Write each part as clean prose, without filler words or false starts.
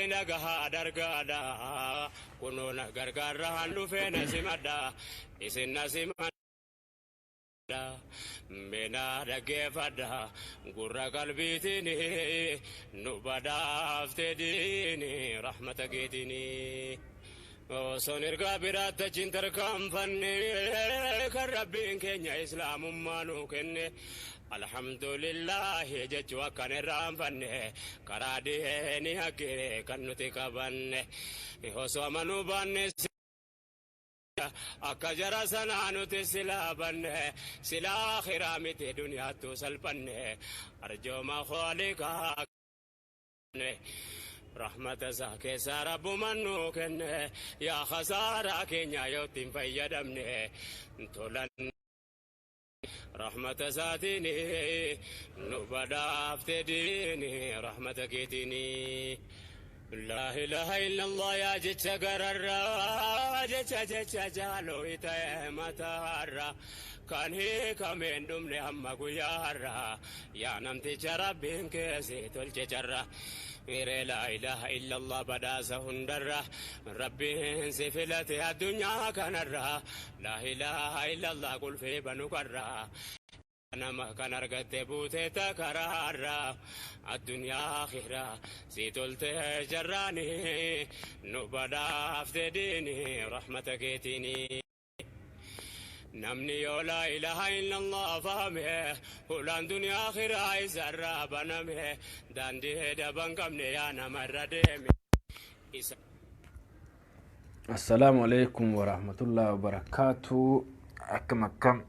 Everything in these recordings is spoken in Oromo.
Nagahaa dargaadha kunoo na gargaarraan dhufee na simadha isin na simadha Mena dhaggeeffadha gurra qalbiitiin nu badhaafte diini rahmata keetiin. Osoon ergaa biraatti achiin tarkaanfanne kan Rabbiin keenya islaamummaa nuu kenne alhamdulillaahi jechuu akkan irraanfanne karaa diini haqqi kan nuti qabanne osoo amanuu baanne akka jara sanaa nuti silaa banne silaa akhiraa miti duniyaattuu salphanne arjooma khaaliqaa Rahmata isaa keessaa Rabbuman nuu kenne yaa khasaaraa keenya yoo itti hin fayyadamne tolan rahmata isaatiin nu badhaafte diini rahmata keetiin. Laa ilaaha illallah yaa jecha gararraa jecha jecha jaaloo ta'e mataarra kan hiikameen dhumne hamma guyyaa har'aa Yaa namticha Rabbiin kee si tolche carra Hiree laa ilaaha illallah badhaasa hundarra Rabbiin si filate addunyaa kanarra Laa ilaaha illallah qulfii banu karra Nama kan argatte buuteetta karaarra Addunyaa akhiraa si tolte jarraani Nu badhaafte diini rahmata keetiini. Namni yoo laa ilaaha illallah fahame hulaan duniyaa akhiraa isarraa baname daandii daba hin qabne yaa nama irra deeme isa. Assalaamu alaikum warahmatullahi wabarakaatu. Akkam akkam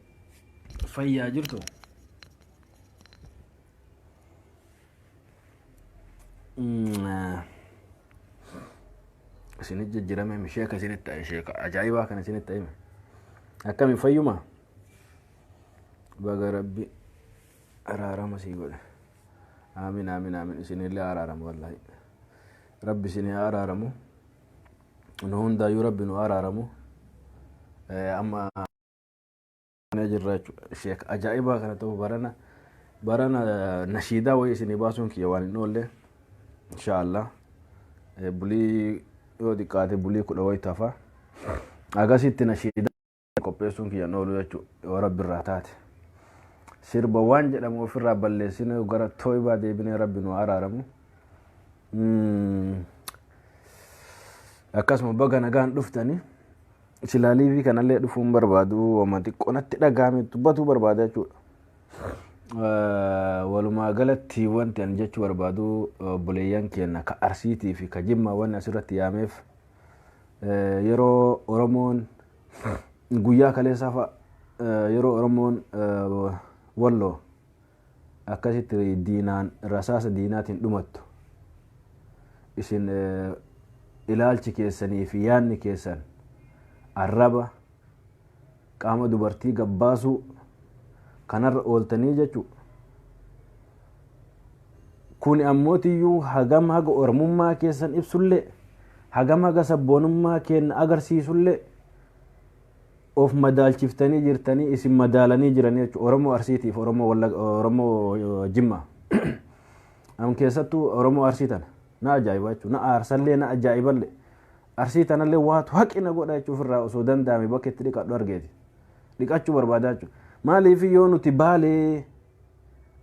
fayyaa jirtu? Isinit jijjiirame sheeka isinitti ta'e sheeka ajaa'ibaa kan isinitti ta'e akkami fayyuma baga rabbi araarama sii godhe aamin aamin aamin isinillee araaramu wallahi rabbi isinii araaramu nu hundaayyuu rabbi nu araaramu amma jirra jechuudha. Sheek ajaa'ibaa kana ta'u barana barana nashiidaa wayii isinii baasuun kiyya waan hin oolle inshaallah bulii yoo xiqqaate bulii 10 wayi tafa agasitti nashiidaa qopheessuun kiyya hin oolu jechuudha yoo rabbi irraa taate. Sirba waan jedhamu ofirraa balleessine gara tooybaa deebinee rabbi nu araaramu. Akkasuma baga nagaan dhuftanii. Silaa liivii kanallee dhufuu hin barbaadu wama xiqqoo natti dhagahame dubbatuu barbaada jechuudha. Walumaa galatti wanti ani jechuu barbaadu obboleeyyan keenya ka Arsiitii fi ka Jimmaa wanni asirratti yaameef yeroo Oromoon guyyaa kaleessaa fa'a yeroo Oromoon Walloo akkasitti diinaan rasaasa diinaatiin dhumattu isin ilaalchi keessanii fi yaadni keessan arraba qaama dubartii gabbaasuu kanarra ooltanii jechuu kun ammootiyyuu hagam haga oromummaa keessan ibsullee hagam haga sabboonummaa keenya agarsiisullee of madaalchiftanii jirtanii isin madaalanii jiranii jechuudha. Oromoo Arsiitiif Oromoo Wallaga Oromoo Jimmaa. Am keessattuu Oromoo Arsii tana na ajaa'iba jechuudha. Na aarsallee na ajaa'iballee. Arsii tanallee waatu haqina godha jechuuf ofirraa osoo danda'ame bakka itti dhiqadhu argeeti. Dhiqachuu barbaadaa jechuudha. Maaliif yoo nuti baalee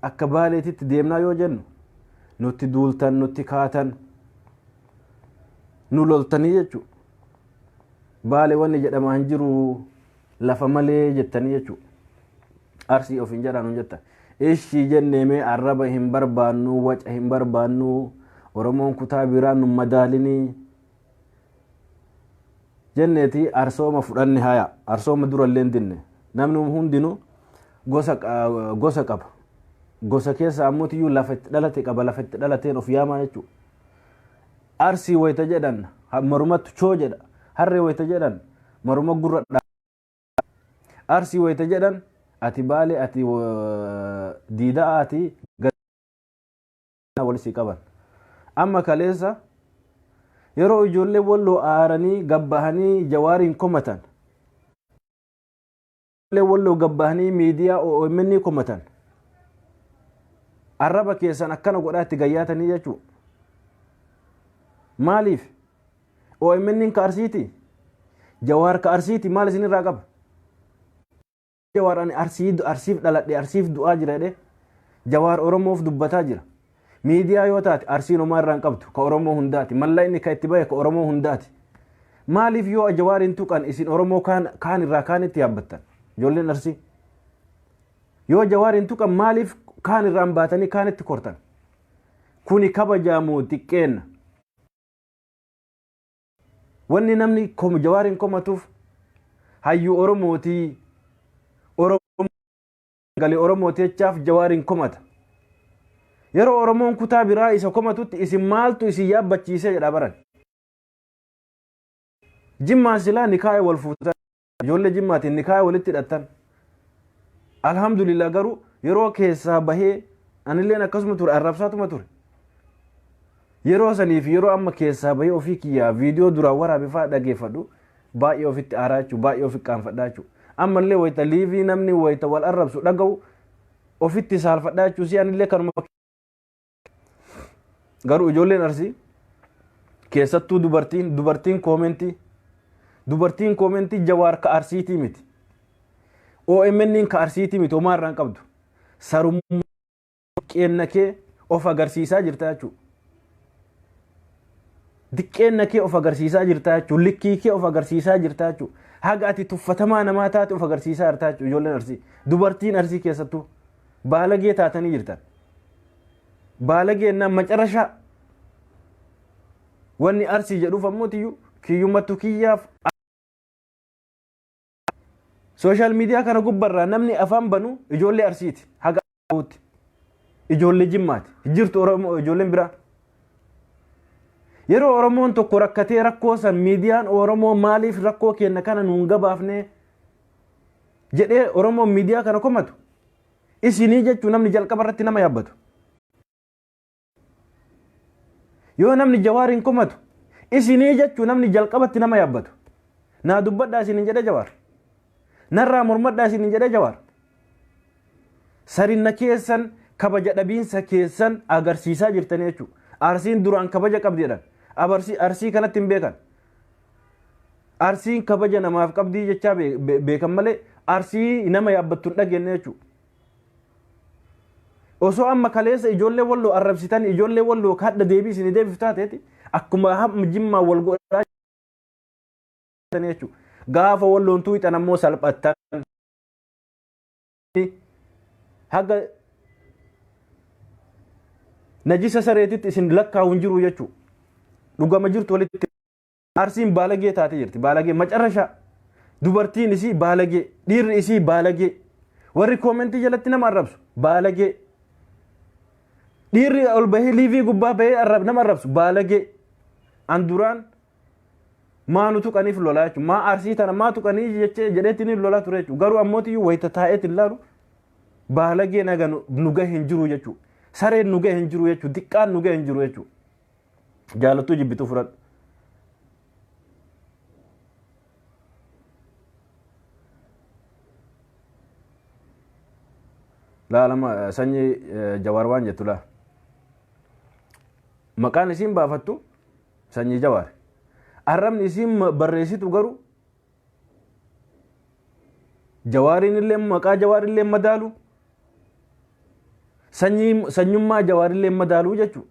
akka baaleetitti deemnaa yoo jennu nutti duultan nutti kaatan nu loltanii jechuudha. Baale wanni jedhamaa hin jiru lafa malee jettanii jechuudha. Arsii of hin jedhaan hin jettan. Ishii jennee mee arraba hin barbaannu waca hin barbaannu Oromoon kutaa biraa nu madaalinii jenneeti arsooma fudhanne haya arsooma durallee hin dinne namni hundinuu gosa gosa qaba. Gosa keessa ammoo tiyyuu lafa itti dhalate qaba lafa itti dhalateen of yaamaa jechuudha. Arsii wayita jedhan marumatti choo jedha. Harree wayita jedhan maruma gurra dha. Arsii wayita jedhan ati baalee ati diidaa ati wal sii qaban. Amma kaleessa yeroo ijoollee walloo aaranii gabbahanii jawaariin komatan. Ijoollee walloo gabbahanii miidiyaa OMN komatan. Arraba keessan akkana godhaa itti gayyaatanii jechuudha. Maaliif? OMN ka Arsiiti. Jawaar ka Arsiiti maal isinirraa qaba? Jawaar ani Arsii Arsiif dhaladhe, Arsiif du'aa jira jedhee Jawaar Oromoof dubbataa jira. Miidiyaa yoo taate Arsiin homaa irraa hin qabdu, ka Oromoo hundaati. Mallaqni ka itti bahe ka Oromoo hundaati. Maaliif yoo Jawaariin tuqan isin Oromoo kaan kaan irraa kaanitti yaabbattan? Ijoolleen Arsii. Yoo Jawaariin tuqan maaliif kaan irraan baatanii kaanitti kortan? Kuni kabajaamoo xiqqeenna? Wanni namni Jawaariin komatuuf hayyuu Oromootii, Oromoo galee Oromooti jechaaf Jawaariin komata. Yeroo Oromoon kutaa biraa isa komatutti isin maaltu isin yaabbachiisee jedha baran. Jimmaan silaa nikaaya wal fuutan, ijoollee Jimmaatiin nikaaya walitti hidhattan. Alhamdulillah, garuu yeroo keessaa bahee anilleen akkasuma ture, arrabsaatuma ture. Yeroo sanii fi yeroo amma keessaa bahee ofii kiyyaa viidiyoo duraan waraabe fa'aa dhageeffadhu, baay'ee ofitti aaraa jechuudha, baay'ee ofi qaanfadhaa jechuudha. Ammallee wayita live namni wayita wal arrabsu dhaga'u ofitti saalfadhaa jechuudha. Si anillee kanuma. Garuu ijoolleen Arsii, keessattuu dubartiin comment Jawaar ka Arsiitii miti. OMN ka Arsiitii miti, homaa irraa hin qabdu. Sarummaa qeenna kee of agarsiisaa jirta jechuudha. Diqqeenna kee of agarsiisaa jirta jechuudha. Likkii kee of agarsiisaa jirta jechuudha. Haga ati tuffatamaa namaa taate of agarsiisaa jirta jechuudha ijoolleen Arsii. Dubartiin Arsii keessattuu baalagee taatanii jirtan. Baalagee innaan macarashaa. Wanni Arsii jedhuuf ammoo tiyyuu kiyyummattu kiyyaaf. Social media kana gubbarraa namni afaan banu ijoollee Arsiiti. Haga ijoollee Jimmaati. Jirtu Oromoo ijoolleen biraa. Yeroo Oromoon tokko rakkatee rakkoo san miidiyaan Oromoo maaliif rakkoo kenna kana nuun gabaafne jedhee Oromoon miidiyaa kana komatu, isinii jechuun namni jalqaba irratti nama yaabbatu. Yoo namni Jawaariin komatu, isinii jechuun namni jalqabatti nama yaabbatu. Naa dubbadhaa isinin jedhee Jawaar. Narraa mormadhaa isinin jedhee Jawaar. Sarinna keessan, kabaja dhabiinsa keessan agarsiisaa jirtanii jechuudha. Arsiin duraan kabaja qabdi jedhan. Arsii kanatti hin beekan. Arsiin kabaja namaaf qabdii jechaa beekan malee Arsii nama yaabbattu hin dhageenye jechuudha. Osoo amma kaleessa ijoollee Walloo arrabsitan, ijoollee Walloo kadha deebii isinii deebif taateeti, akkuma hamma Jimmaa wal godhaa jechuudha. Gaafa Walloon tuuxan ammoo salphattan. Haga najisa sareetitti isin lakkaa'u hin jiru jechuudha. Dhugama jirtu walitti. Arsiin baalagee taatee jirti. Baalagee macarrashaa. Dubartiin isii baalagee. Dhiirri isii baalagee. Warri comment jalatti nama arrabsu baalagee. Dhiirri ol bahee live gubbaa bahee nama arrabsu baalagee. An duraan maa nu tuqaniif lolaa jechuudha. Maa Arsii tana maa tuqanii jechee jedheetiin lolaa ture jechuudha. Garuu ammootiyyuu wayita taa'eetiin ilaalu baalagee naga nu gahe hin jiru jechuudha. Sareen nu gahe hin jiru jechuudha. Diqqaan nu gahe hin jiru jechuudha. Jaalattuu jibbituu fudhadhu. Laalama sanyii Jawaar waan jettu laa. Maqaan isiin baafattu sanyii Jawaar. Arrabni isiin barreessitu garuu Jawaariin illee, maqaa Jawaar illee madaalu, sanyii sanyummaa Jawaar illee madaalu jechuudha.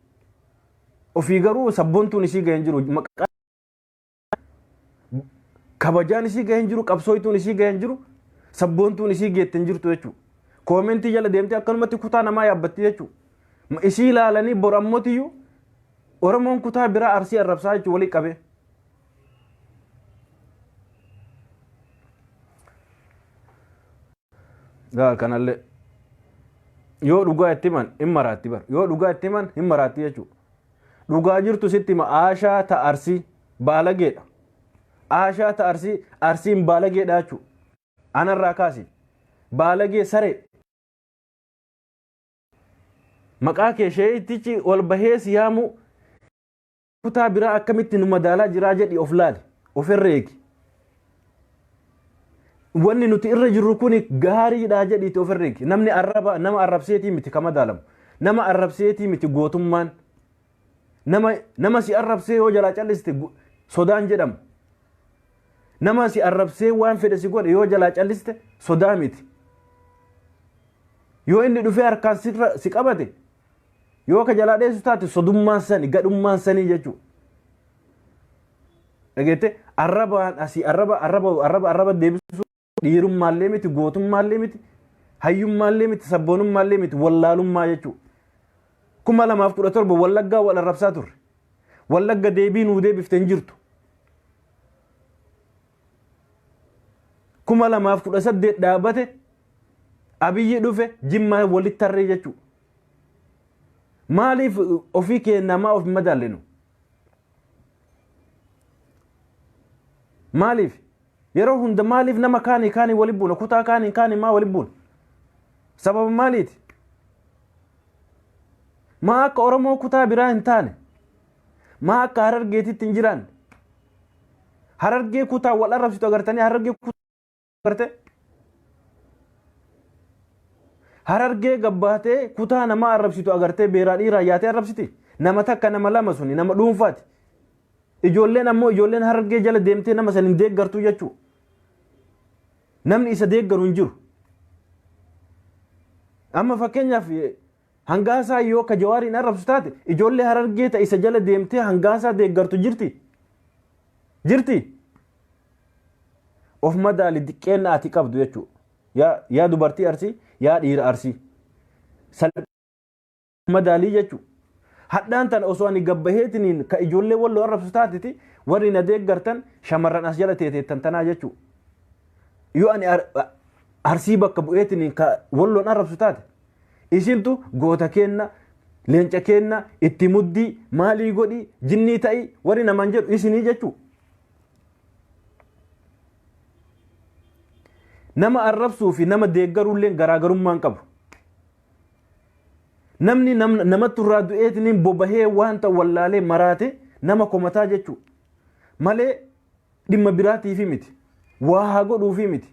Ofii garuu sabboontuun isii gahee hin jiru. Maqaa kabajaan isii gahee hin jiru, qabsooytuun isii gahee hin jiru, sabboontuun isii geette hin jirtu jechuudha. Comment jala deemtee akkanumatti kutaa namaa yaabbatti jechuudha. Isii ilaalanii bor ammootiyyuu Oromoon kutaa biraa Arsii arrabsaa jechuudha walii qabee. Gaa kanallee yoo dhugaa itti himan hin maraatti bar, yoo dhugaa itti himan hin maraatti jechuudha. Dhugaa jirtu sitti hima, Aashaa ta Arsii baalageedha. Aashaa ta Arsii, Arsiin baalageedha jechuudha. Anarraa kaasi. Baalagee saree. Maqaa kee sheeyitichi ol bahee si yaamu kutaa biraa akkamitti nu madaalaa jiraa jedhi of laali, of herreegi. Wanni nuti irra jirru kun gaariidha jedhiiti of herreegi. Namni arraba nama arrabseetii miti ka madaalamu. Nama arrabseetii miti gootummaan. Nama si arrabsee yoo jalaa calliste sodaan jedhamu. Nama si arrabsee waan fedhe si godhe yoo jalaa calliste sodaa miti. Yoo inni dhufee harkaan si qabate, yoo ka jalaa dheessu taate, sodummaan sani, gadhummaan sanii jechuudha. Dhageette, arrabaan asii arraba arraba arraba arraba deebisuu dhiirummaallee miti, gootummaallee miti, hayyummaallee miti, sabboonummaallee miti, wallaalummaa jechuudha. 2017 Wallaggaa wal arrabsaa turre. Wallagga deebii nuu deebifte hin jirtu. 2018 dhaabate, Abiyyi dhufe, Jimmaa walitti tarree jechuudha. Maaliif ofii kee namaa of madaalinu? Maaliif? Yeroo hunda maaliif nama kaanii kaanii walitti buuna? Kutaa kaanii kaanii maa walitti buuna? Sababa maaliiti? Maa akka Oromoo kutaa biraa hin taane? Maa akka Harargeetitti hin jiraanne? Harargee kutaa wal arrabsitu agartanii? Harargee kutaa agarte? Harargee gabbaatee kutaa namaa arrabsitu agartee? Beeraa dhiiraa yaatee arrabsiti? Nama takka, nama lama, suni nama dhuunfaati. Ijoolleen ammoo, ijoolleen Harargee jala deemtee nama san hin deeggartu jechuu. Namni isa deeggaru hin jiru. Amma fakkeenyaaf Hangaasaa yoo ka Jawaariin arrabsu taate, ijoollee Harargee ta isa jala deemtee Hangaasaa deeggartu jirti? Jirti? Of madaali, diqqeenna ati qabdu jechuudha. Yaa dubartii Arsii, yaa dhiira Arsii. Madaalii jechuudha. Hadhaan tana osoo ani gabbaheetiniin ka ijoollee Walloo arrabsu taateti, warri na deeggartan shamarran as jala teeteettan tanaa jechuudha. Yoo ani Arsii bakka bu'eetiniin ka Walloon arrabsu taate, isintu goota keenna, leenca keenna, itti muddii, maalii godhi, jinnii ta'i warri namaan jedhu isinii jechuudha. Nama arrabsuu fi nama deeggaruulleen garaagarummaan qabu. Namni namatti irraa du'eetiniin bobahee waan ta'u wallaalee maraate nama komataa jechuudha. Malee dhimma biraatiifi miti. Waa haa godhuufi miti.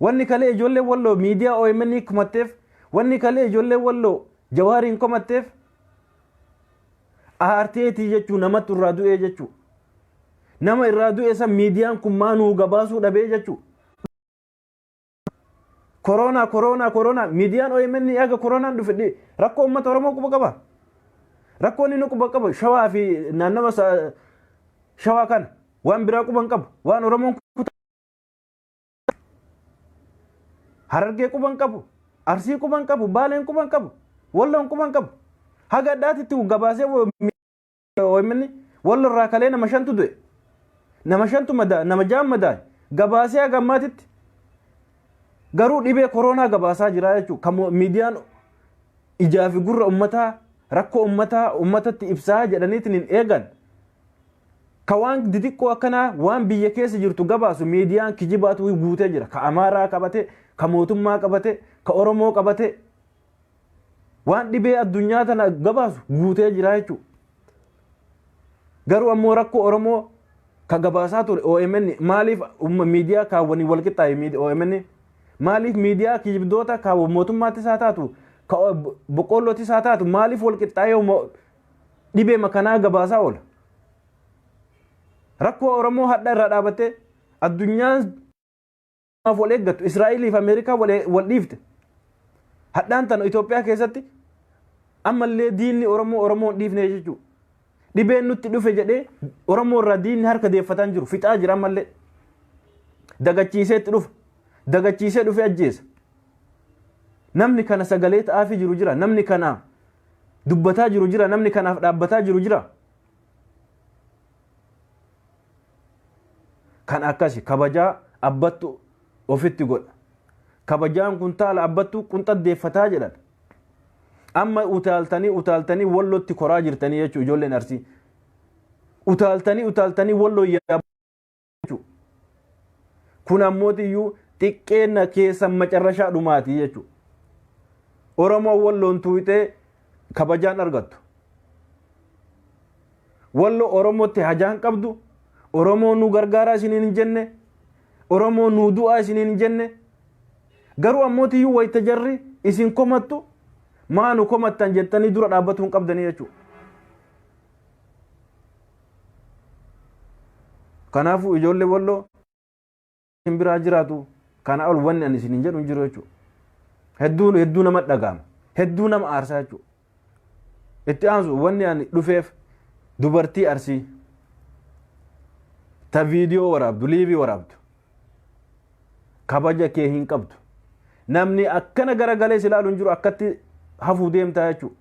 Wanni kalee ijoollee Walloo miidiyaa OMN komatteef, wanni kalee ijoollee Walloo Jawaariin komatteef, aarteetii jechuu, namatti irraa du'ee jechuu. Nama irraa du'e san miidiyaan kun maa nuu gabaasuu dhabee jechuu. Koronaa, koronaa, koronaa, miidiyaan OMN eega koronaan dhufe rakkoo uummata Oromoo quba qaba. Rakkoon inni quba qabu Shawaa fi naannawa Shawaa kana, waan biraa quba hin qabu. Waan Oromoon kutaa Harargee quba hin qabu. Arsii quba hin qabu. Baaleen quba hin qabu. Walloon quba hin qabu. Haga addaatitti gabaasee OMN Wallo irraa kalee nama shantu du'e. Nama shantu madaa, nama jaan madaa gabaasee haga ammaatitti garuu dhibee koronaa gabaasaa jira jechuudha. Kan miidiyaan ijaa fi gurra uummataa, rakkoo uummataa uummatatti ibsaa jedhaniitiin hin eegan. Ka waan didiqqoo akkanaa, waan biyya keessa jirtu gabaasu miidiyaan kijibaatu guutee jira. Ka Amaaraa qabate, ka mootummaa qabate, ka Oromoo qabate, waan dhibee addunyaa tana gabaasu guutee jira jechuudha. Garuu ammoo rakkoo Oromoo ka gabaasaa ture OMN maaliif miidiyaa kaawwanii wal qixxaaye OMN? Maaliif miidiyaa kijibdoota kaawwan mootummaattis haa taatu, ka boqqoolloottis haa taatu, maaliif wal qixxaayee dhibee makanaa gabaasaa oola? Rakkoo Oromoo hadha irraa dhaabattee addunyaan wal eeggattu, Israa'elii fi Ameerikaa wal dhiifte. Hadhaan tana Itoophiyaa keessatti ammallee diinni Oromoo Oromoo hin dhiifne jechuudha. Dhibeen nutti dhufe jedhee Oromoo irraa diinni harka deeffataa jiru, fixaa jira ammallee. Dagachiisee itti dhufa. Dagachiisee dhufee ajjeesa. Namni kana sagalee ta'aafii jiru jira. Namni kana dubbataa jiru jira. Namni kanaaf dhaabbataa jiru jira. Kan akkasi kabajaa abbattu ofitti godha. Kabajaan kuntaala abbattu qunxaddeeffataa jedhan. Amma utaaltanii utaaltanii Wallootti koraa jirtanii jechuudha, ijoolleen Arsii. Utaaltanii utaaltanii Walloo yaa jechuudha. Kun ammootiyyuu xiqqeenna keessa macarrashaa dhumaatii jechuudha. Oromoo Walloon tuuxee kabajaan argattu. Wallo Oromootti hajaan qabdu, Oromoo nu gargaaraa isiniin hin jenne, Oromoo nu du'aa isiniin hin jenne. Garuu ammootiyyuu wayita jarri isin komattu, maa nu komattan jettanii dura dhaabbatuu hin qabdanii jechuudha. Kanaafuu ijoollee Walloo isin biraa jiraatu, kana ol wanni ani isin jedhu hin jiru jechuudha. Hedduu hedduu nama dhaga'ama. Hedduu nama aarsaa jechuudha. Itti aansu wanni ani dhufeef dubartii Arsii ta viidiyoo waraabdu, liivii waraabdu, kabaja kee hin qabdu. Namni akkana garagalee si ilaalu hin jiru, akkatti hafuu deemtaa jechuudha.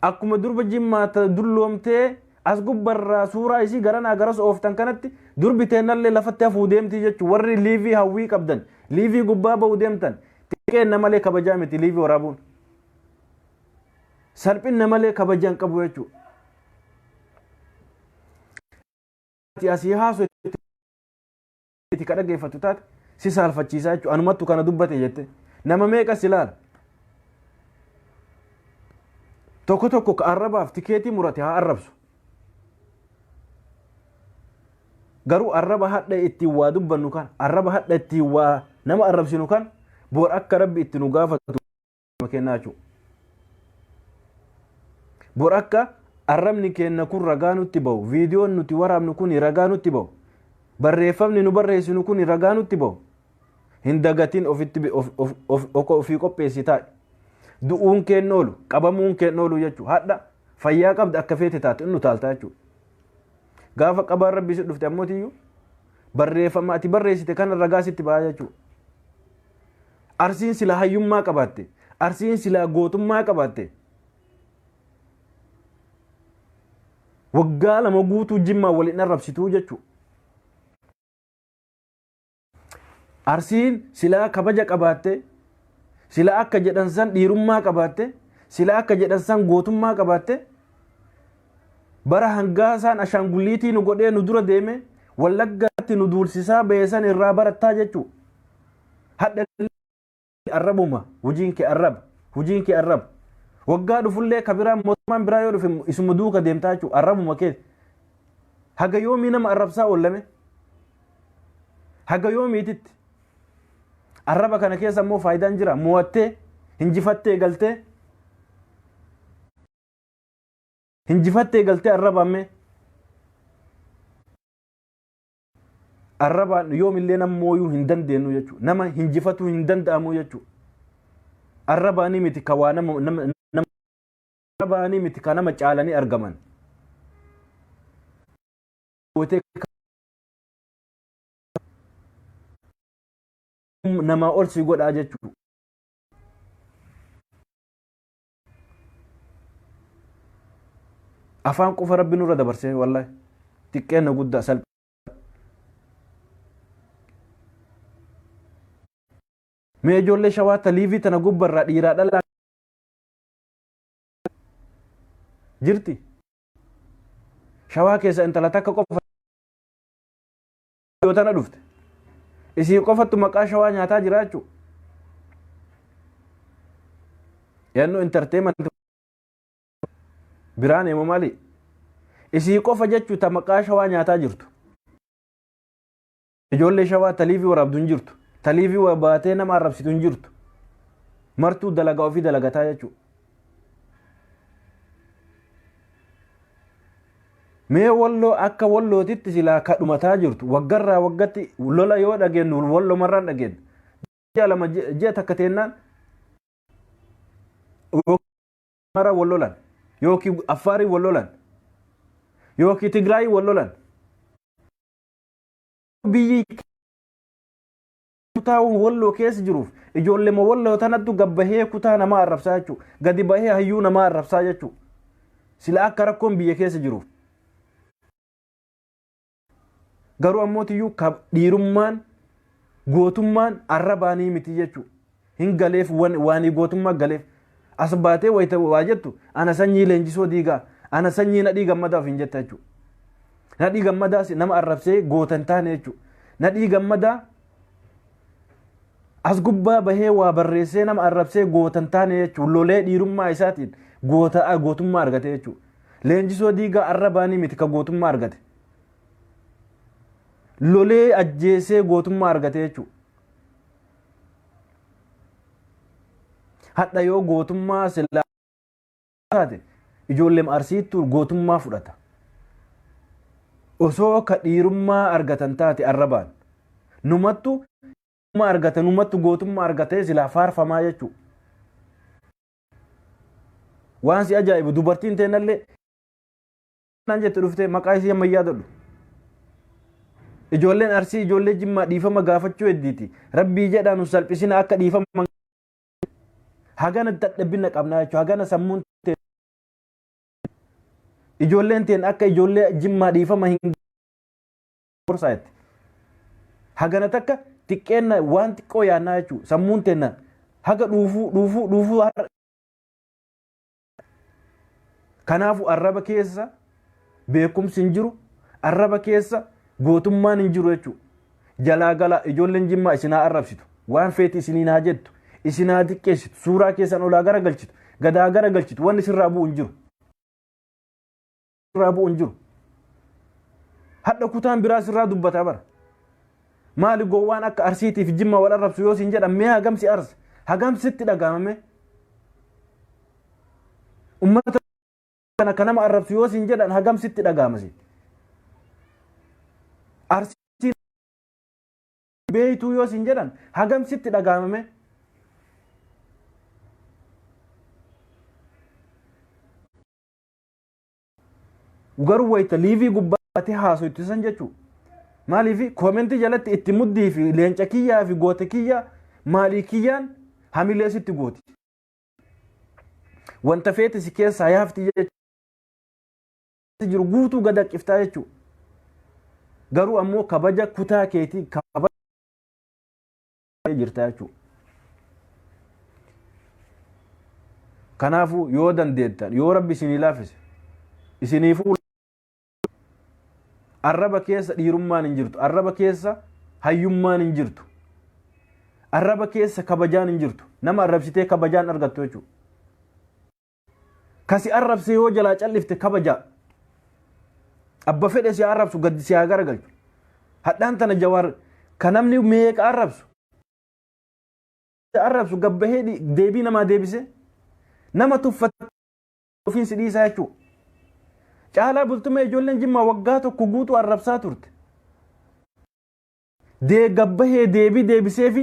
Akkuma durba Jimmaa ta dulloomtee as gubbarraa suuraa isii garanaa garas ooftan kanatti durbi teennallee lafatti hafuu deemtii jechuudha. Warri liivii hawwii qabdan, liivii gubbaa ba'uu deemtan, xiqqeenna malee kabajaa miti liivii waraabuun. Salphinna malee kabajaa hin qabu jechuudha. Ati asii haasu itti ka dhaggeeffattu taate si saalfachiisaa jechuudha. Anumattu kana dubbate jette. Nama meeqa si ilaala? Tokko tokko ka arrabaaf tikeetii murate haa arrabsu. Garuu arraba hadha ittiin waa dubbannu kan, arraba hadha ittiin waa nama arrabsinu kan, boor akka Rabbi itti nu gaafatu kennaa jechuudha. Bor akka arrabni keenya kun ragaa nutti bahu, viidiyoon nuti waraabnu kun ragaa nutti bahu, barreeffamni nu barreessinu kun ragaa nutti bahu. Hin dagatin, ofitti ofii qopheessi taa'e. Du'uun keen oolu, qabamuun keen oolu jechuudha. Hadha fayyaa qabda, akka feete taate inni utaaltaa jechuudha. Gaafa qabaan Rabbi si dhufte ammoo tiyyuu barreeffama ati barreessite kana ragaa sitti ba'a jechuudha. Arsiin silaa hayyummaa qabaatte, Arsiin silaa gootummaa qabaatte, waggaa 2 guutuu Jimmaa waliin arrabsituu jechuudha. Arsiin silaa kabaja qabaatte, silaa akka jedhan san dhiirummaa qabaatte, silaa akka jedhan san gootummaa qabaatte, bara hangaa isaan ashaangulliitii nu godhee nu dura deeme Wallaggaatti nu duulsisaa beesan irraa barattaa jechuudha. Hadha arrabuma, hojiin kee arraba, hojiin kee arraba. Waggaa dhufullee ka biraa, mootummaan biraa yoo dhufe isuma duuka deemtaa jechuudha, arrabuma kee. Haga yoomii nama arrabsaa oollame? Haga yoomiititti? Arraba kana keessa immoo faayidaan jira. Mo'attee, hinjifattee galtee. Hinjifattee galtee arrabaan mee? Arrabaan yoomillee nama mooyuu hin dandeenyu jechuudha. Nama hinjifatuu hin danda'amu jechuudha. Arrabaanii miti ka waa nama nama nama arrabaanii miti ka nama caalanii argaman. Gootee namaa ol si godhaa jechuudha. Afaan qofa Rabbi nurra dabarsee, wallahi xiqqeenna guddaa salphaa. Mee ijoollee Shawaa ta liivii tana gubbarraa dhiiraa dhalaa jirti. Shawaa keessa intala takka qofa yoo tana dhufte. Isii qofattu maqaa Shawaa nyaataa jira jechuudha. Yannoo entertainment biraan emo maali? Isii qofa jechuu ta maqaa Shawaa nyaataa jirtu. Ijoollee Shawaa taliivii waraabdu hin jirtu. Taliivii baatee nama arrabsitu hin jirtu. Martuu dalagaa ofii dalagataa jechuudha. Mee Walloo akka Wallootitti silaa kadhumataa jirtu, waggarraa waggatti lola yoo dhageenyu Wallomarraan dhageenyu. Ji'a 2, ji'a 1 teennaan mara wal lolan, yookiin Affaarii wal lolan, yookiin Tigraayii wal lolan. Biyyi kutaa Walloo keessa jiruuf ijoollee Walloo tanattu gabbahee kutaa namaa arrabsaa jechuudha. Gadi bahee hayyuu namaa arrabsaa jechuudha. Sila akka rakkoon biyya keessa jiruuf. Garuu ammoo tiyyuu dhiirummaan gootummaan arrabaanii miti jechuudha. Hin galeef waanii gootummaa galeef. As baatee wayita waa jettu, ana sanyii Leenjisoo Diigaa, ana sanyii Nadhii Gammadaa of hin jetta jechuudha. Nadhii Gammadaas nama arrabsee goota hin taane jechuudha. Nadhii Gammadaa as gubbaa bahee waa barreessee nama arrabsee goota hin taane jechuudha. Lolee dhiirummaa isaatiin goota gootummaa argate jechuudha. Leenjisoo Diigaa arrabaanii miti ka gootummaa argate. Lolee ajjeesee gootummaa argate jechuudha. Hadha yoo gootummaa silaa taate ijoollee Arsiittuu gootummaa fudhata. Osoo ka dhiirummaa argatan taate arrabaan numattu argata, numattu gootummaa argatee silaa faarfamaa jechuudha. Waan si ajaa'ibu dubartiin teenallee naan jette dhuftee maqaa isii amma yaadadhu. Ijoolleen Arsii ijoollee Jimmaa dhiifama gaafachuu heddiiti. Rabbii jedhaa nu salphisina akka dhiifama. Hagana dadhabina qabnaa jechuudha. Hagana sammuun ijoolleen teen akka ijoollee Jimmaa dhiifama hin gorsaa jetti. Hagana takka xiqqeenna waan xiqqoo yaannaa jechuudha. Sammuun teenna haga dhuufuu dhuufuu dhuufuu. Kanaafuu arraba keessa beekumsi hin jiru, arraba keessa gootummaan hin jiru jechuudha. Jalaa galaa ijoolleen Jimmaa isin haa arrabsitu, waan feeti isiniin haa jettu, isin haa xiqqeessitu, suuraa keessan olaa gara galchitu, gadaa gara galchitu, wanni sirraa bu'u hin jiru. Sirraa bu'u hin jiru. Hadha kutaan biraa sirraa dubbataa bara. Maali gowwaan akka Arsiitiif Jimma wal arrabsu yoo siin jedhan mee hagam si arsa? Hagam sitti dhaga'amame? Ummata kana akka nama arrabsu yoo siin jedhan hagam sitti dhaga'ama si? Arsiin beeytuu yoo siin jedhan hagam sitti dhaga'amame? Garuu wayita liivii gubbaatti haasoitu san jechuudha. Maaliif koomentii jalatti itti muddii fi leenca kiyyaa fi goota kiyyaa maalii kiyyaan hamilee sitti gooti. Wanta feete si keessaa yaafti jechuudha. Jiru guutuu gad haqqiftaa jechuudha. Garuu ammoo kabaja kutaa keetii kabaja jirta jechuudha. Kanaafuu yoo dandeettan yoo rabbi isinii laaffise isiniifuu arraba keessa dhiirummaan hin jirtu, arraba keessa hayyummaan hin jirtu, arraba keessa kabajaan hin jirtu. Nama arrabsitee kabajaan argattu jechuudha. Kasi arrabse yoo jalaa callifte kabajaa. Abba fedhe si arrabsu gaddi si haa garagalchu. Hadhaan tana Jawaar ka namni meeqa arrabsu. Arrabsu gabbahee deebii namaa deebise nama tuffate ofiin si dhiisaa jechuudha. Caalaa Bultumee ijoolleen Jimmaa waggaa tokko guutuu arrabsaa turte. Dee gabbahee deebii deebiseefi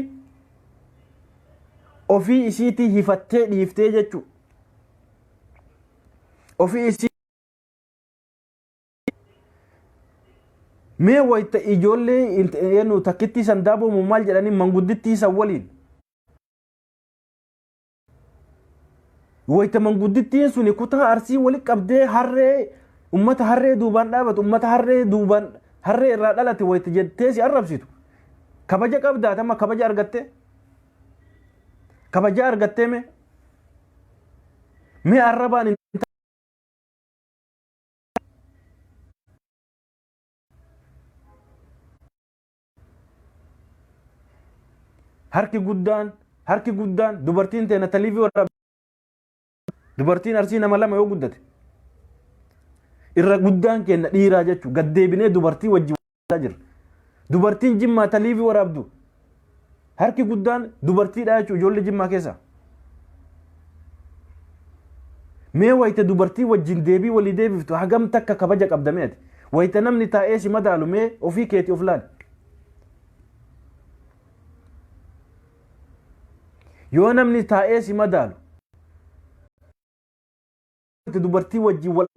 ofii isiitii hifattee dhiiftee jechuudha. Ofii isii mee wayita ijoollee eenyu takkittii san daaboomu maal jedhanii manguddittii san waliin. Wayita manguddittiin suni kutaa Arsii wali qabdee harree ummata harree duubaan dhaabatu ummata harree duubaan harree irraa dhalate wayita jettee si arrabsitu. Kabaja qabdaa tamma kabaja argattee? Kabaja argattee mee? Mee arrabaan hin harki guddaan harki guddaan dubartiin teena taliivii warra dubartiin Arsii nama lama yoo guddate irra guddaan kenna dhiiraa jechuu gaddeebinee dubartii wajjin jira. Dubartiin Jimmaa taliivii waraabdu harki guddaan dubartiidha jechuu ijoollee Jimmaa keessa. Mee wayita dubartii wajjin deebii walii deebiftu hagam takka kabaja qabda mee ati? Wayita namni taa'ee si madaalu mee ofii keetii of laali. Yoo namni taa'ee si madaalu dubartii wajjin wal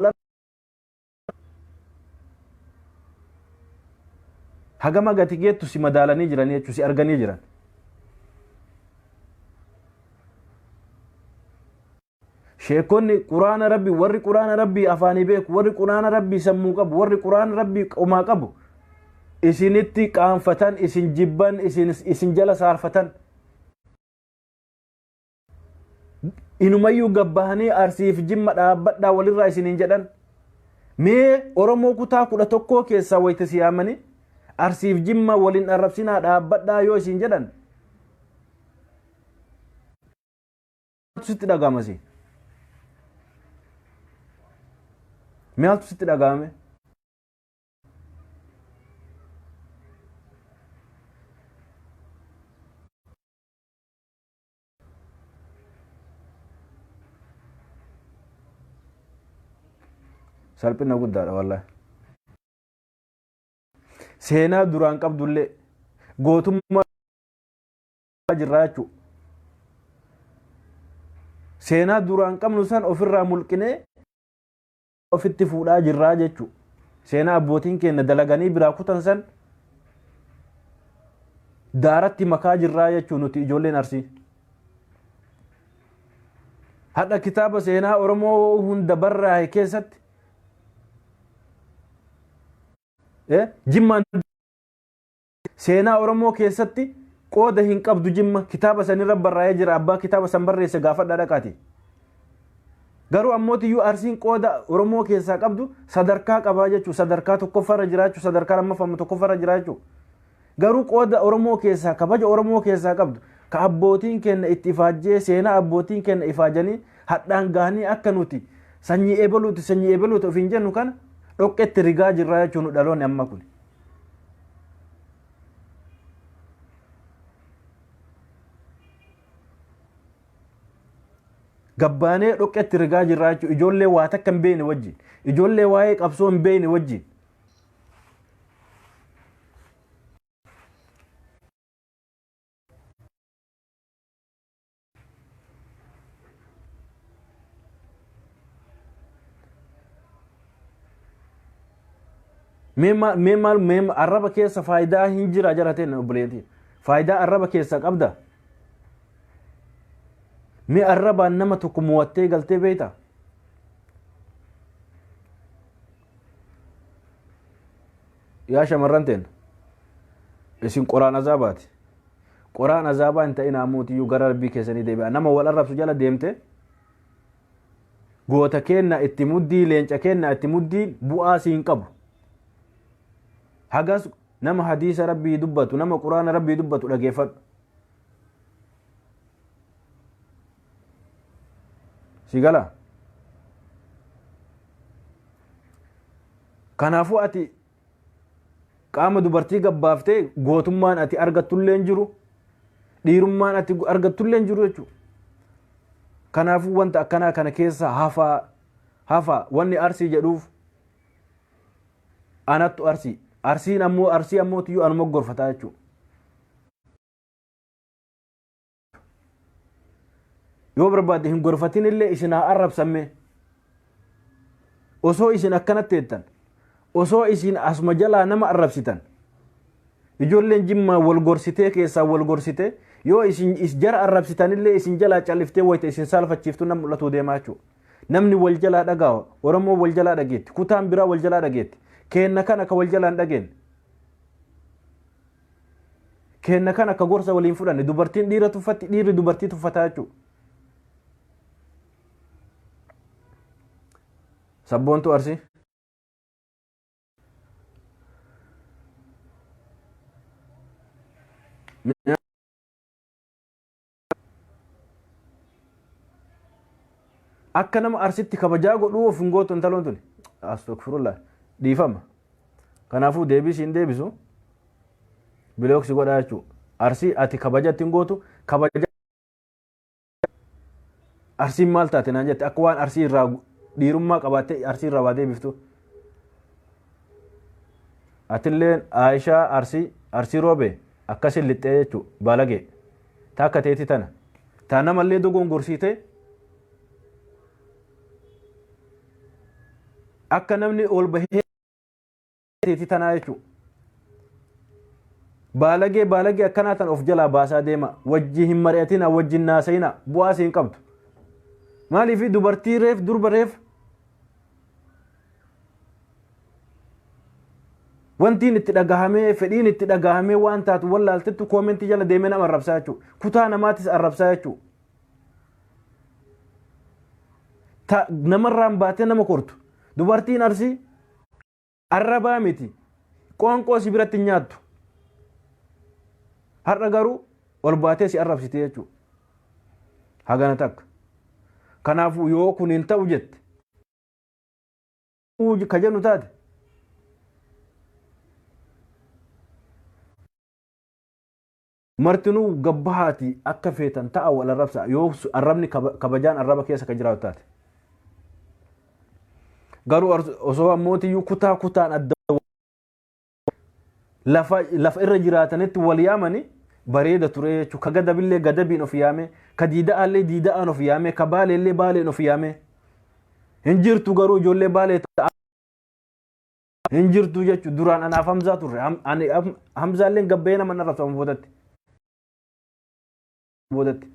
hagama gati geettu si madaalanii jiran jechuun si arganii jiran. Sheekonni quraana rabbii warri quraana rabbii afaanii beeku warri quraana rabbii sammuu qabu warri quraana rabbii qomaa qabu isinitti qaanfatan, isin jibban, isin jala saarfatan. Inumayyuu gabbahanii Arsiif Jimma dhaabbadhaa walirraa isiniin jedhan. Mee Oromoo kutaa 11 keessaa wayita si yaamanii Arsiif Jimma waliin arrabsinaa dhaabbadhaa yoo isin jedhan sitti dhaga'ama si. Maaltu sitti dhaga'ame? Salphina guddaadha wallahi. Seenaa duraan qabdullee gootummaa jirraa jechuudha. Seenaa duraan qabnu san ofirraa mulqinee ofitti fuudhaa jirraa jechuudha. Seenaa abbootiin keenya dalaganii biraa kutan san daaratti makaa jirraa jechuudha nuti ijoolleen Arsii. Hadha kitaaba seenaa Oromoo hunda barraa'e keessatti Jimmaan seenaa Oromoo keessatti qooda hin qabdu. Jimma kitaaba sanirra barraa'ee jira, abbaa kitaaba san barreesse gaafadhaa dhaqaati. Garuu ammootiyyuu Arsiin qooda Oromoo keessaa qabdu sadarkaa qabaa jechuudha. Sadarkaa tokkoffaarra jiraachuu, sadarkaa lammaffaa tokkoffaarra jiraachuu. Garuu qooda Oromoo keessaa, kabaja Oromoo keessaa qabdu, ka abbootiin keenya itti ifaajjee, seenaa abbootiin keenya ifaajanii hadhaan gahanii akka nuti sanyii ebaluuti, sanyii ebaluuti ofiin jennu kana dhoqqetti rigaa jirraa jechuun nu dhaloonni amma kun. Gabbaanee dhoqqetti rigaa jirraa jechuun ijoollee waa takka hin beekne wajjin, ijoollee waa'ee qabsoo hin beekne wajjin. Mee maal mee maal mee arraba keessa faayidaa hin jira jara ta'e obboleettii. Faayidaa arraba keessa qabda. Mee arrabaan nama tokko mo'attee galtee beekta? Yaa shamarran teen isin qoraan azaabaati. Qoraan azaabaa hin ta'in ammoo gara rabbii keessanii deebi'a. Nama wal arrabsu jala deemte goota keenna itti muddii, leenca keenna itti muddii, bu'aa siin qabu. Hagas nama hadiisa rabbii dubbatu, nama quraana rabbii dubbatu dhageeffadhu. Si gala? Kanaafuu ati qaama dubartii gabbaaftee gootummaan ati argattullee hin jiru, dhiirummaan ati argattullee hin jiru jechuudha. Kanaafuu wanta akkanaa kana keessa hafaa hafaa. Wanni Arsii jedhuuf anattu Arsii. Arsiin ammoo Arsii ammoo tiyyuu anuma gorfataa jechuudha. Yoo barbaadde hin gorfatin illee isin haa arrabsamme. Osoo isin akkanatti jettan, osoo isin asuma jalaa nama arrabsitan, ijoolleen Jimmaa wal gorsitee keessaa wal gorsitee yoo isin jara arrabsitanillee isin jalaa calliftee wayita isin saalfachiiftu nam mul'atuu deemaa jechuudha. Namni wal jalaa dhaga'a, Oromoo wal jalaa dhageetti, kutaan biraa wal jalaa dhageetti, keenna kana ka wal jalaa hin dhageenye. Keenna kan akka gorsa waliin fudhanne, dubartiin dhiira tuffatti, dhiirri dubartii tuffataa jechuudha. Sabboontuu Arsii. Akka nama Arsitti kabajaa godhuu of hin gootu intaloon tuni. Astagfirullah. Dhiifama. Kanaafuu deebii siin deebisu block si godhaa jechuudha. Arsii ati kabaja ittiin gootu kabaja Arsiin maal taate naan jette, akka waan Arsii irraa dhiirummaa qabaattee Arsii irraa waa deebiftu. Atilleen Aayishaa Arsii Arsii roobe akkasin lixxee jechuudha baalagee. Taakka teeti tana. Taa namallee dogongorsiitee akka namni ol bahee teeti tanaa jechuudha. Baalagee baalagee akkanaa tan of jalaa baasaa deema. Wajji hin mari'atina, wajji hin naasa'ina, bu'aa siin qabdu. Maaliif dubartii reef durba reef wantiin itti dhagahamee, fedhiin itti dhagahamee waan taatu wallaaltettu koomentii jala deemee nama arrabsaa jechuudha. Kutaa namaatis arrabsaa jechuudha. Ta namarraan baatee nama kortu. Dubartiin Arsii arrabaa miti. Qoonqoo si biratti hin nyaattu. Har'a garuu ol baatee si arrabsite jechuudha. Hagana takka. Kanaafuu yoo kun hin ta'u jette, ka jennu taate, martinuu gabbahaati akka feetan ta'a, wal arrabsa, yoo arrabni kabajaan arraba keessa ka jiraatu taate. Garuu osoo ammootiyyuu kutaa kutaan adda Lafa irra jiraatanitti wal yaamani bareeda ture jechuudha. Ka gadabillee gadabiin of yaame, ka diida'aallee diida'aan of yaame, ka baaleellee baaleen of yaame. Hin jirtu garuu ijoollee baalee ta'a. Hin jirtu jechuudha. Duraan anaaf Hamzaa turre. Ani Hamzaallee gabbee nama narra ta'u boodatti. Boodatti.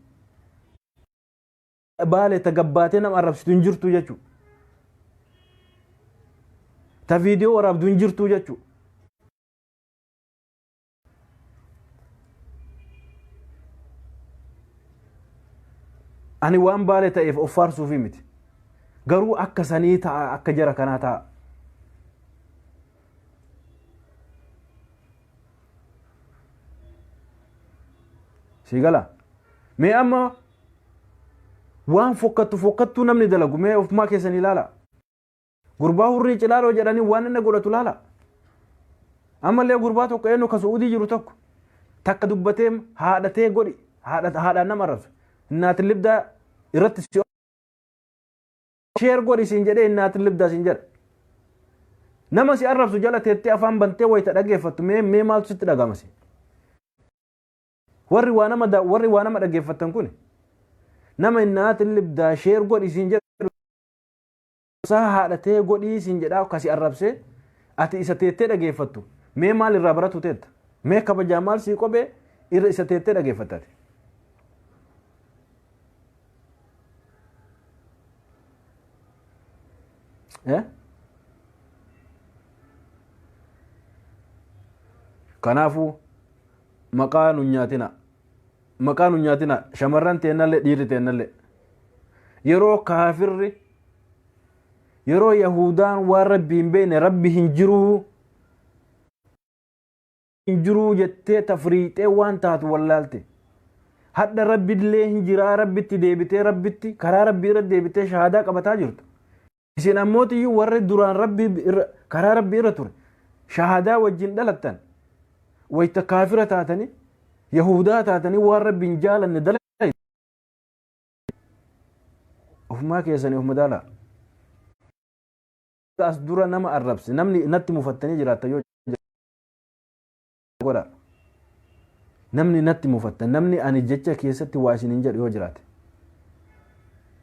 Baalee ta gabbaatee nama arrabsitu hin jirtu jechuudha. Ta viidiyoo waraabdu hin jirtu jechuudha. Ani waan baalee ta'eef of faarsuufi miti. Garuu akka sanii ta'a, akka jara kanaa ta'a. Sii gala? Mee amma waan fokkattu fokkattuu namni dalagu mee ofumaa keessan ilaala. Gurbaa hurrii cilaaloo jedhanii waan inni godhatu laala. Ammallee gurbaa tokko eenyu ka Su'uudii jiru tokko takka dubbatee haadhatee godhi haadhaan nama arrabsa. Innaatin libdaa irratti si sheer godhi siin jedhee innaatin libdaa siin jedha. Nama si arrabsu jala teettee afaan bantee wayita dhageeffattu mee maaltu sitti dhaga'ama si? Warri waa nama warri waa nama dhageeffattan kun nama innaatin libdaa sheer godhi siin jedhu isaa haadhatee godhii siin jedhaa kasi arrabsee ati isa teettee dhageeffattu mee maal irraa baratu teetta? Mee kabajaa maal sii qophee irra isa teettee dhageeffattati? Eh? Kanaafuu maqaa nun nyaatina. Maqaa nun nyaatina shamarran teennallee dhiirri teennallee. Yeroo kaafirri yeroo Yahudaan waan rabbi hin beekne rabbi hin jiruu hin jiruu jettee tafriixee waan taatu wallaalte. Hadha rabbillee hin jiraa rabbitti deebitee rabbitti karaa rabbii irra deebitee shahaadaa qabataa jirtu. Isin ammootiyyuu warri duraan rabbi irra karaa rabbii irra ture shahaadaa wajjin dhalattan wayta kaafira taatanii Yahudaa taatanii waan rabbi hin jaalanne dalagaa ofumaa keessanii of madaalaa. As dura nama arrabse namni natti mufattanii jiraatta yoo godha. Namni natti mufatta namni ani jecha keessatti waa isin hin jedhu yoo jiraate.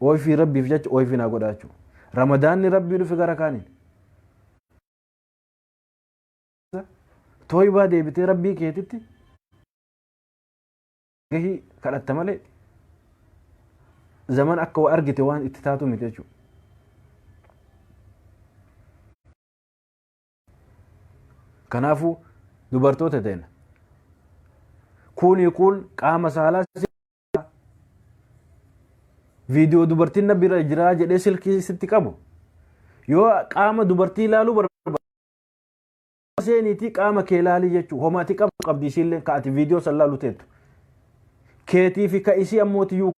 Ooyfii rabbiif jecha ooyfii naa godha jechuudha. Ramadaanni rabbii dhufe gara kaaniin. Tooybaa deebitee rabbii keetitti gahii kadhatta malee zaman akka waa argite waan itti taatu miti jechuudha. Kanaafuu dubartoota teena kuunii kuun qaama saalaa viidiyoo dubartiin na bira jiraa jedhee silkii sitti qabu yoo qaama dubartii ilaaluu barbaade seeniitii qaama kee ilaalii jechuun homa ati qabdu qabdi isiillee ka ati viidiyoo san laalu teettu keetii fi ka isii ammootiyyuu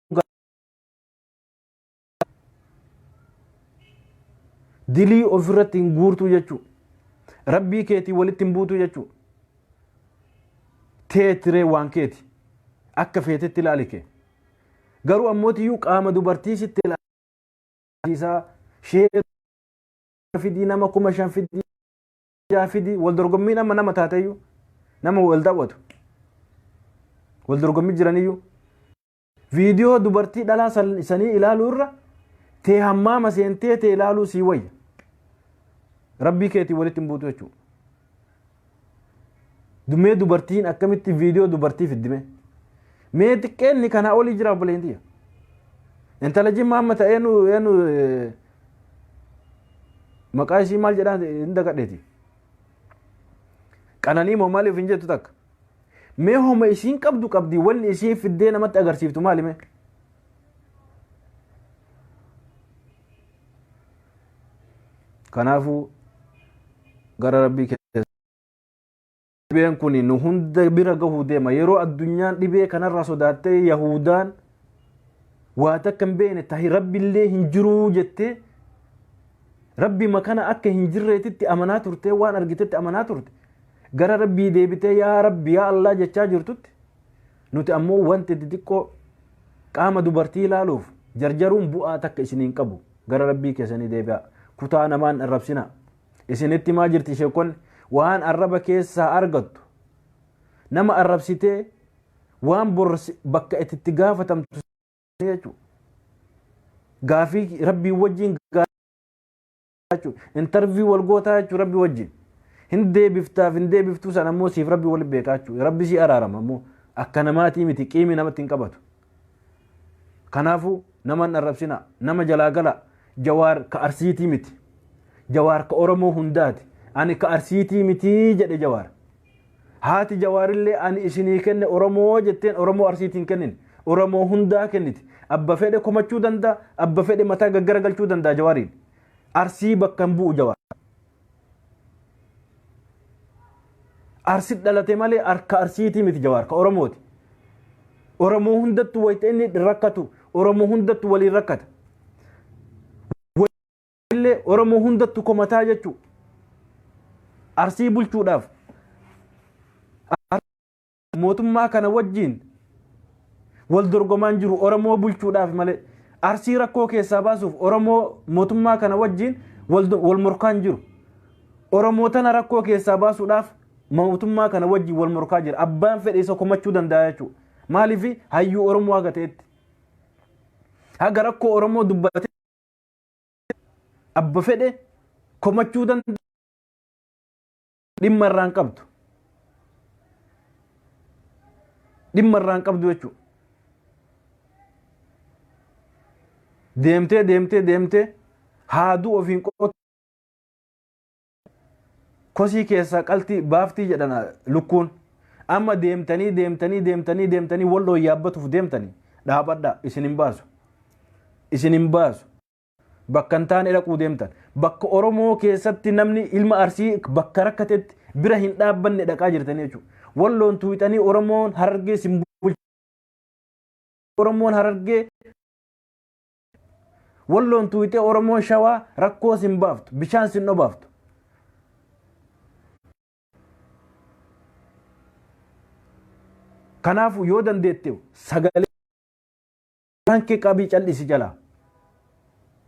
dilii ofirratti hin guurtuu jechuu rabbii keetii walitti hin buutuu jechuu teetiree waan keeti akka feetetti ilaali kee garuu ammootiyyuu qaama dubartii sitti ilaalchiisaa shee fidii nama 5000 fidii 6 fidii wal dorgommiin amma nama taateyyuu nama wal daawwatu wal dorgommii jiraniyyuu Viidiyoo dubartii dhalaa sanii ilaaluu irra tee hammaama seentee tee ilaaluu sii wayya. Rabbii keetii walitti hin buutu jechuudha. Mee dubartiin akkamitti viidiyoo dubartii fiddi mee? Mee xiqqeenni kanaa olii jira obboleen tiyya. Intala jimmaa amma ta'ee nu eenyu maqaa isii maal jedhaan hin dagadheeti. Qananii moo maaliif hin jettu takka? Mee homa isiin qabdu qabdi wanni isiin fiddee namatti agarsiiftu maali mee? Kanaafuu gara rabbii keessa dhibeen kun nu hunda bira gahuu deema yeroo addunyaan dhibee kanarraa sodaattee Yahudaan waa takka hin beekne tahi rabbillee hin jiruu jettee rabbi makana akka hin jirreetitti amanaa turtee waan argitetti amanaa turte gara rabbii deebitee yaa rabbi yaa Allah jechaa jirtutti nuti ammoo wanti xixiqqoo qaama dubartii ilaaluuf jarjaruun bu'aa takka isiniin qabu gara rabbii keessanii deebi'a kutaa namaan arrabsina isinitti maa jirti sheekonni waan arraba keessaa argattu Nama arrabsitee waan bor bakka itti gaafatamtu jechuudha. Gaafii rabbii wajjin jechuudha. Interview wal gootaa jechuudha rabbii wajjin. Hin deebiftaaf hin deebiftuu sana ammoo siif rabbi wal beekaa jechuudha. Rabbi si araarama ammoo akka namaatii miti, qiimii namatti hin qabatu. Kanaafuu nama hin arrabsina, nama jalaa gala. Jawaar ka Arsiitii miti. Jawaar ka Oromoo hundaati. Ani ka Arsiitii miti jedhe Jawaar. Haati Jawaarillee ani isinii kenne Oromoo jetteen Oromoo Arsiitiin kennin. Oromoo hundaa kenniti. Abba fedhe komachuu danda'a, abba fedhe mataa gaggara galchuu danda'a Jawaariin. Arsii bakka hin bu'u Jawaar. Arsi dhalate malee harka Arsiitii miti Jawaar, ka Oromooti. Oromoo hundattu wayita inni rakkatu, Oromoo hundattu waliin rakkata. Illee Oromoo hundattu komataa jechuu. Arsii bulchuudhaaf mootummaa kana wajjin wal dorgomaan jiru Oromoo bulchuudhaaf malee, Arsii rakkoo keessaa baasuuf Oromoo mootummaa kana wajjin wal morkaan jiru. Oromoo tana rakkoo keessaa baasuudhaaf mootummaa kana wajjin wal morkaa jira. Abbaan fedhe isa komachuu danda'a jechuudha. Maaliif? Hayyuu Oromoo haga ta'etti. Haga rakkoo Oromoo dubbate abba fedhe komachuu danda'a. Dhimma irraa hin qabdu. Dhimma irraa hin qabdu jechuudha. Deemtee deemtee deemtee haaduu ofiin qotu kosii keessaa qaltii baaftii jedhan lukkuun. Amma deemtanii deemtanii deemtanii deemtanii walloo yaabbatuuf deemtanii dhaabadhaa, isin hin baasu. Isin hin baasu. Bakka hin taane dhaquu deemtan. Bakka Oromoo keessatti namni ilma Arsii bakka rakkatetti bira hin dhaabbanne dhaqaa jirtanii jechuudha. Walloon tuuxanii Oromoon Harargee sin bulchu. Oromoon Harargee Walloon tuuxee Oromoon Shawaa rakkoo sin baaftu, bishaan sin dhobaaftu. Kanaafuu yoo dandeette sagalee afaan kee qabii cal'isi jalaa.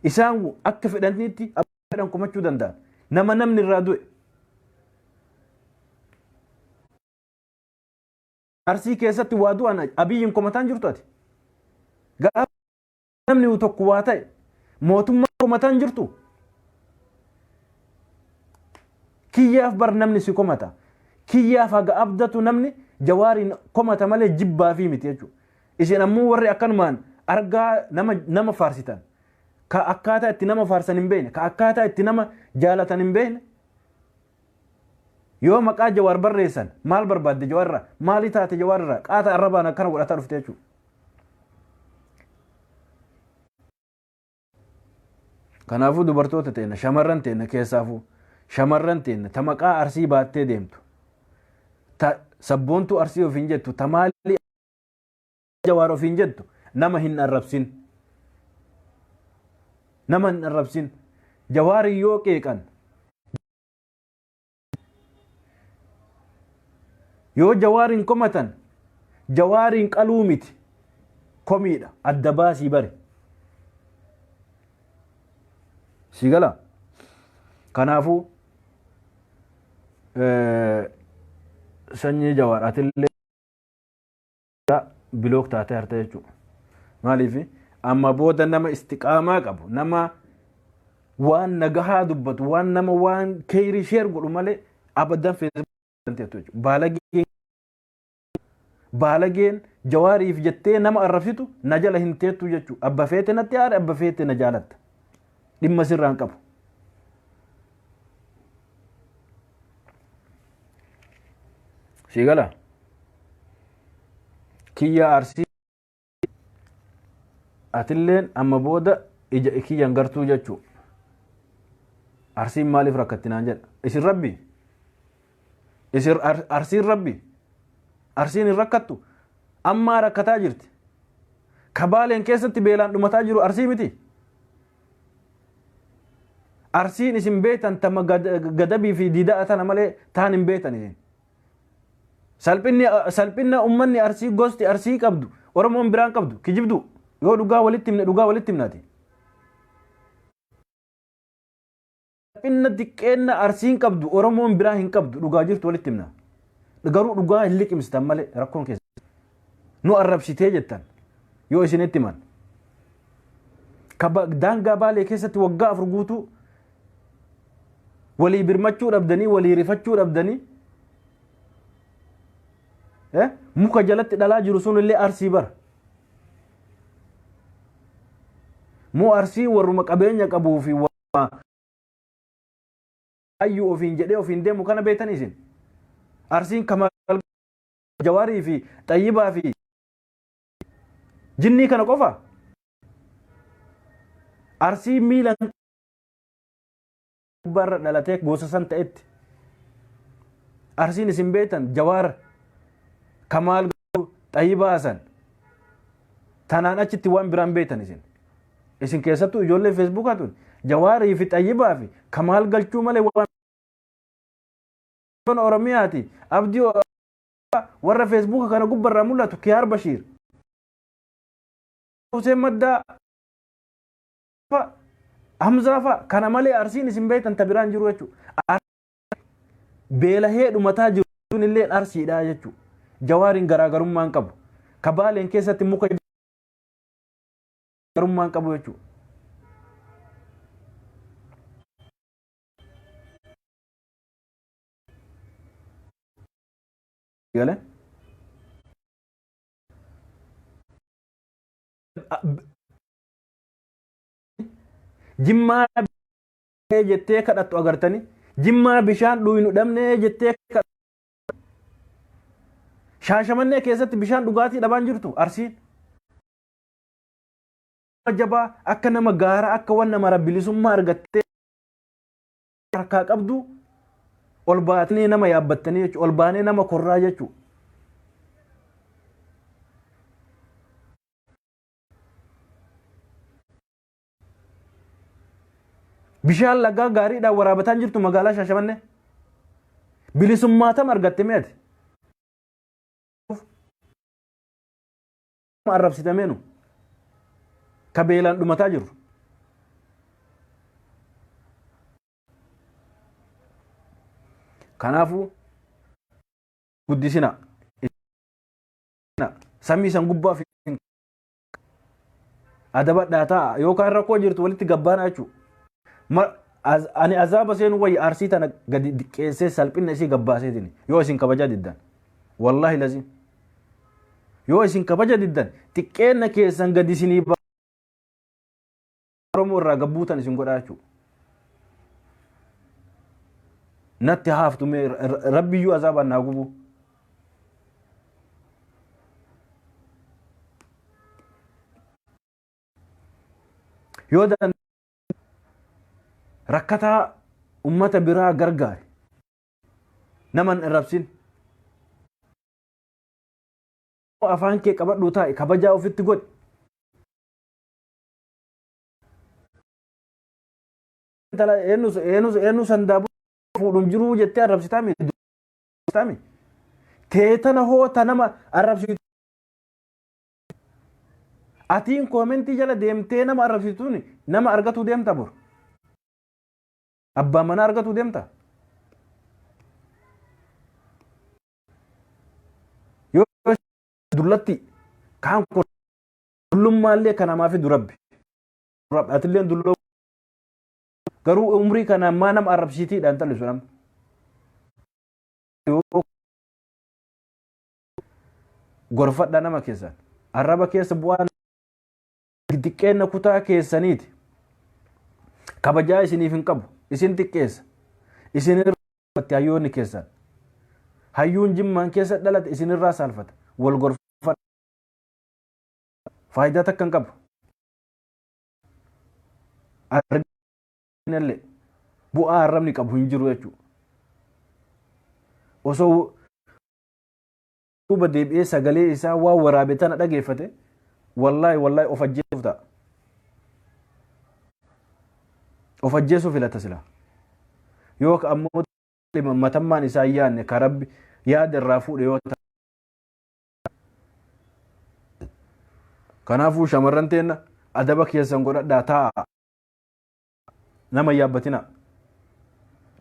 Isaan akka fedhanitti abbaa fedhan komachuu danda'an. Nama namni irraa du'e. Arsii keessatti waa du'an Abiyyiin komataan jirtu ati. Gaafa namni tokko waa ta'e mootummaa komataan jirtu. Kiyyaaf bar namni si komata. Kiyyaaf haga abdatu namni Jawaariin komata malee jibbaa fi miti jechuudha. Isin ammoo warri akkanumaan argaa nama faarsitan, ka akkaataa itti nama faarsan hin beekne, ka akkaataa itti nama jaalatan hin beekne, yoo maqaa Jawaar barreessan maal barbaadde Jawaar irraa, maali taate Jawaar irraa, qaata arrabaan akkana godhataa dhufte jechuudha. Kanaafuu dubartoota teenna, shamarran teenna, keessaafuu shamarran teenna ta maqaa Arsii baattee deemtu, ta sabboontuu Arsii ofiin jettu, ta maalii Jawaar ofiin jettu, nama hin arrabsin. Nama hin arrabsin. Jawaari yoo qeeqan, yoo Jawaariin komatan, Jawaariin qaluu miti, komiidha adda baasii bare. Si gala? Kanaafuu sanyii Jawaar, atillee block taatee harte jechuudha. Maaliif? Amma booda nama istiqaamaa qabu, nama waan nagahaa dubbatu, waan nama waan keeyrii share godhu malee abadan Feesbuukii jechuudha. Baalageen Jawaariif jettee nama arrabsitu na jala hin teettu jechuudha. Abba feete natti aare, abba feete na jaalatta. Dhimma sirraa hin qabu. Si gala? Kiyya Arsii, atilleen amma booda ija kiyyan gartuu jechuu. Arsiin maaliif rakkatti naan jedha. Isin rabbi? Isin Arsiin rabbi? Arsiin hin rakkattu. Ammaa rakkataa jirti. Kabaaleen keessatti beelaan dhumataa jiru Arsii miti. Arsiin isin beektan tama Gadabii fi Diidaa tana malee taan hin beektan isin. Salphinni salphinna uummanni Arsii, gosti Arsii qabdu Oromoon biraan qabdu kijibdu. Yoo dhugaa walitti himne, dhugaa walitti himnaati. Salphinna, diqqeenna Arsiin qabdu Oromoon biraa hin qabdu, dhugaa jirtu walitti himna. Garuu dhugaa hin liqimsitan malee rakkoon keessa. Nu arrabsitee jettan yoo isinitti himan. Daangaa Baalee keessatti waggaa 4 guutuu walii birmachuu dhabdanii, walii rifachuu dhabdanii, muka jalatti dhalaa jiru sun illee Arsii bara. Moo Arsii warruma qabeenya qabuu fi warruma hayyuu ofiin jedhee ofiin deemu kana beektan isin. Arsiin Kamaal Jawaarii fi Xayyibaa fi jinnii kana qofa. Arsii miila gubbaarra dhalatee gosa san ta'etti. Arsiin isin beektan Jawaar, Kamaal, Xayyibaa Hasan. Tanaan achitti waan biraan beektan isin. Isin keessattuu ijoollee Feesbuukaa tun Jawaarii fi Xayyibaa fi Kamaal Galchuu malee waan Oromiyaati. Abdii warra Feesbuuka kana gubbarraa mul'atu Kiyaar Bashiir. Hussein Maddaa fa Hamzaa fa kana malee Arsiin isin beektan ta biraan jiru jechuudha. Beelahee dhumataa jiru sun illee Arsiidha jechuudha. Jawaariin garaagarummaa hin qabu. Ka Baaleen keessatti muka garaagarummaa hin qabu jechuudha. Galee? Jimmaa jettee kadhattu agartanii, Jimmaa bishaan dhuynu dhabnee jettee kadhattu. Shaashamannee keessatti bishaan dhugaatii dhabaan jirtu Arsiin. Jabaa akka nama gaara akka waan nama bilisummaa argattee harkaa qabdu ol baatanii nama yaabbattanii jechuudha. Ol baanee nama korraa jechuudha. Bishaan lagaa gaariidhaan waraabataan jirtu magaalaa Shaashamannee. Bilisummaa tam argatte mee ati? Arrabsitameenu ka beelaan dhumataa jiru. Kanaafuu guddisina samii san gubbaa fi adabadhaa ta'a yookaan rakkoo jirtu walitti gabbaana jechuudha. Ani azaaba seenu wayya Arsii tana gadi diqqeessee salphina isii gabbaaseetiin yoo isin kabajaa diddan. Wallaahi lazim. Yoo isin kabaja diddan xiqqeenna keessan gadi isinii Oromoo irraa gabbuutan isin godhaa jechuudha. Natti haaftu mee rabbiyyuu azaabaan naa gubuu. Yoo rakkataa ummata biraa gargaari. Nama hin arrabsin. Afaan kee qabadhuu taa'i, kabajaa ofitti godhi. Intala eenyu eenyu eenyu sandaa fuudhuun jiruu jettee arrabsitaa mi? Teetana hoo ta nama arrabsitu. Atiin koomentii jala deemtee nama arrabsituun nama argatuu deemta bor. Abbaa manaa argatuu deemta. Yoo dullatti kaan kun Dullummaallee kan namaa fidu Rabbi. Atilleen dulloo garuu umrii kana ammaa nama arrabsiitiidhaan tallisu nama. Yoo gorfadha nama keessan. Arraba keessa bu'aan xiqqeenna kutaa keessaniiti. Kabajaa isiniif hin qabu. Isin xiqqeessa. Isin irratti hayyoonni keessan. Hayyuun Jimmaan keessa dhalate isinirraa saalfata. Wal gorfadha. Faayidaa takka hin qabu. Arginallee bu'aa arrabni qabu hin jiru jechuudha. Osoo duuba deebi'ee sagalee isaa waan waraabe tana dhageeffate, wallaahi wallaahi of ajjeesuuf ta'a. Of ajjeesuu filata sila. Yoo ammoo matammaan isaa hin yaadne ka Rabbi yaada irraa fuudhe yoo ta'e. Kanaafuu shamarran teenna adaba keessan godhadhaa taa'a. Nama hin yaabbatina.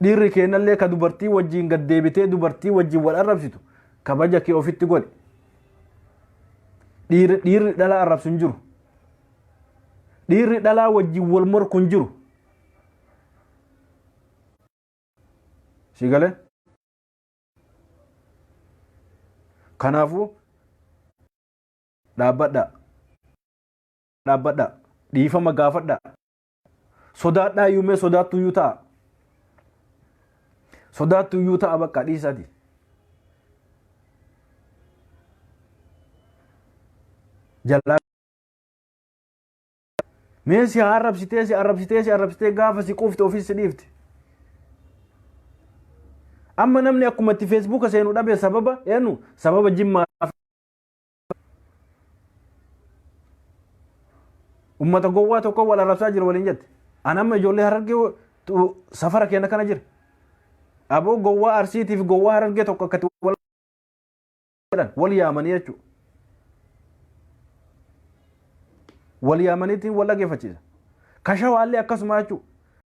Dhiirri keennallee ka dubartii wajjin gad deebitee dubartii wajjin wal arrabsitu. Kabaja kee ofitti godhi. Dhiirri dhiirri dhalaa arrabsu hin jiru. Dhiirri dhalaa wajjin wal morku hin jiru. Si galee? Kanaafuu dhaabbadhaa. Dhaabbadhaa. Dhiifama gaafadhaa. Sodaadhaa iyyuu mee sodaattu iyyuu ta'a. Sodaattu iyyuu ta'a bakka dhiisaati. Jalaa mee si arrabsitee si arrabsitee si arrabsitee gaafa si quufte ofiis si dhiifte. Amma namni akkuma itti feesbuuka seenu dhabe sababa eenyu sababa jimmaa Ummata gowwaa tokko wal arrabsaa jira waliin jette. An amma ijoollee Harargee safara keenya kana jira. Aboo gowwaa Arsiitiif gowwaa Harargee tokko akkatti wal jedhan wal yaamanii jechuudha. Wal yaamaniitiin wal dhageeffachiisa. Kashawaallee akkasuma jechuudha.